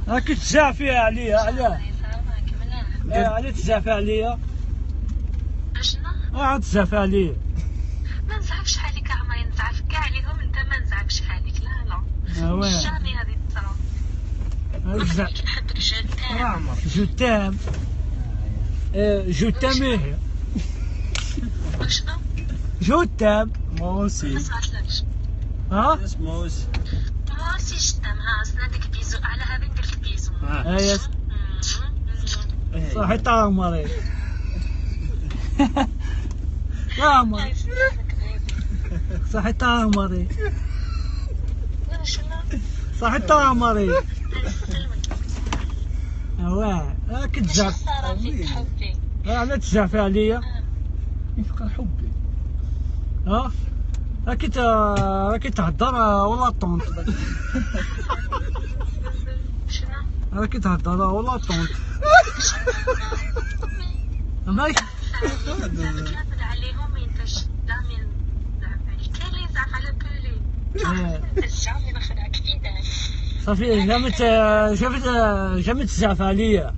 راك تزعفي عليا علاه؟ علاه تزعفي عليا؟ شنو؟ تزعفي عليا. ما نزعفش عليك عمري، نزعف كاع عليهم، انت ما نزعفش عليك. لا لا jamais هذه تصرا. نحبك je t'aime. je t'aime je t'aime. شنو؟ je t'aime. moi aussi. ما سمعتلكش. ها؟ moi aussi. moi aussi je t'aime. ها سنادك bisou على هذا ندير لك bisou. صحيت عمري. يا عمري صحيت عمري. صحيت عمري. واه راك تزعف. علاه تزعفي عليا؟ يفقر حبي. ها؟ راكي تهدر ولا طونت. شنو؟ راكي تهدر ولا طونت. ماك كامل عليهم انت jamais نزعف عليك. كاين اللي يزعف على بولي انت jamais نخدعك في. صافي jamais jamais تزعف عليا.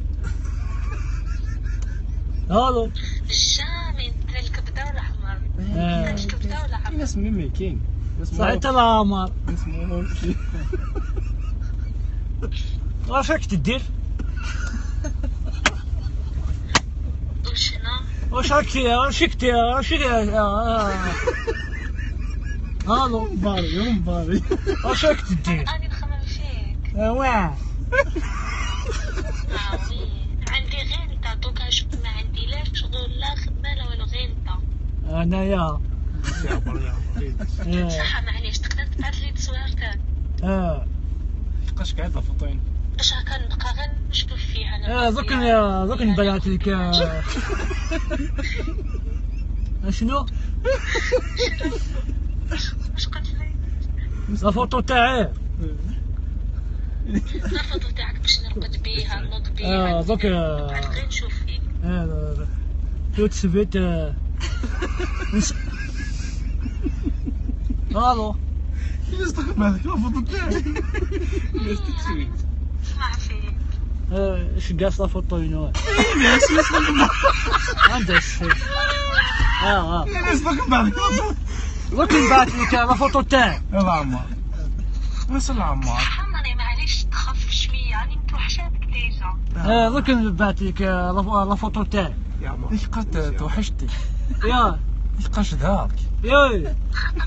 الو jamais انت الكبده والاحمر. انت الكبده والاحمر. ناس ميمي كاين. صحيت العمر. واش راك تدير؟ وشنو؟ واش راك واش واش الو باري باري. واش راك تدير؟ راني نخمم فيك. واه oui عندي غير انت دوكا. شوف ما عندي لا شغل لا خدمة لا والو، غير انت. انايا صح معليش تقدر تبعث لي تصويرتك؟ بقاش قاعد فوطين باش هكا نبقى غير نشوف فيها. دوك دوك نبعث لك. شنو؟ واش قلت لي؟ la photo تاعي. la photo تاعك باش نرقد بيها نوض بيها. دوك غير نشوف فيك. tout de suite. الو كيفاش تخدم هذيك la photo تاعي؟ كيفاش tout de suite؟ نسمع فيك. اش قاس la photo ينو؟ عندها الشيء. كيفاش تخدم هذيك la photo؟ دوك نبعث لك la photo تاعي. يلا عمار وصل عمار. عمري معليش تخف شوية راني متوحشاتك déjà. دوك نبعث لك la photo تاعي. يا عمار ايش قد توحشتي؟ يا ايش قاش دارك؟ يا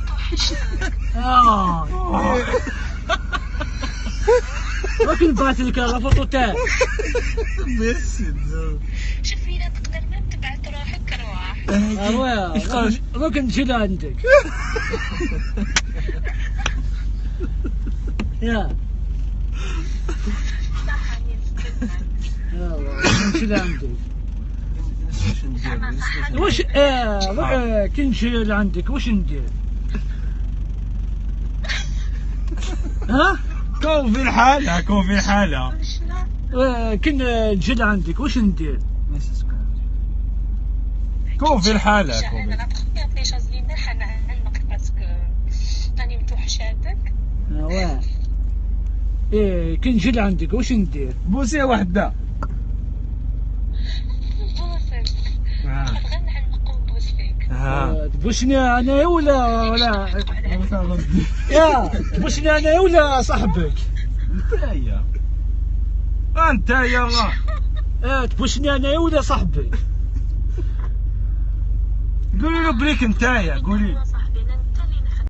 توحشتك. دوك نبعث لك la photo تاعي. ميرسي. شوف إلا تقدر ما تبعث روحك روح. دوك نجي لعندك. يا صح راني نستناك. يلا نمشي لعندك. واش كي نمشي لعندك واش ندير؟ ها؟ كون في الحالة كون في الحالة. كي نجي لعندك واش ندير؟ كون في الحالة. انا la première des choses اللي نديرها نعنقك parce que راني متوحشاتك. واه ايه كي نجي لعندك واش ندير؟ بوسيه وحده. بوسك. غير نعنق ونبوس فيك. تبوسني انا ولا يا تبوسني انا ولا صاحبك؟ انت يا انت يلا. تبوسني انا ولا صاحبك؟ قولي له بريك نتايا قولي.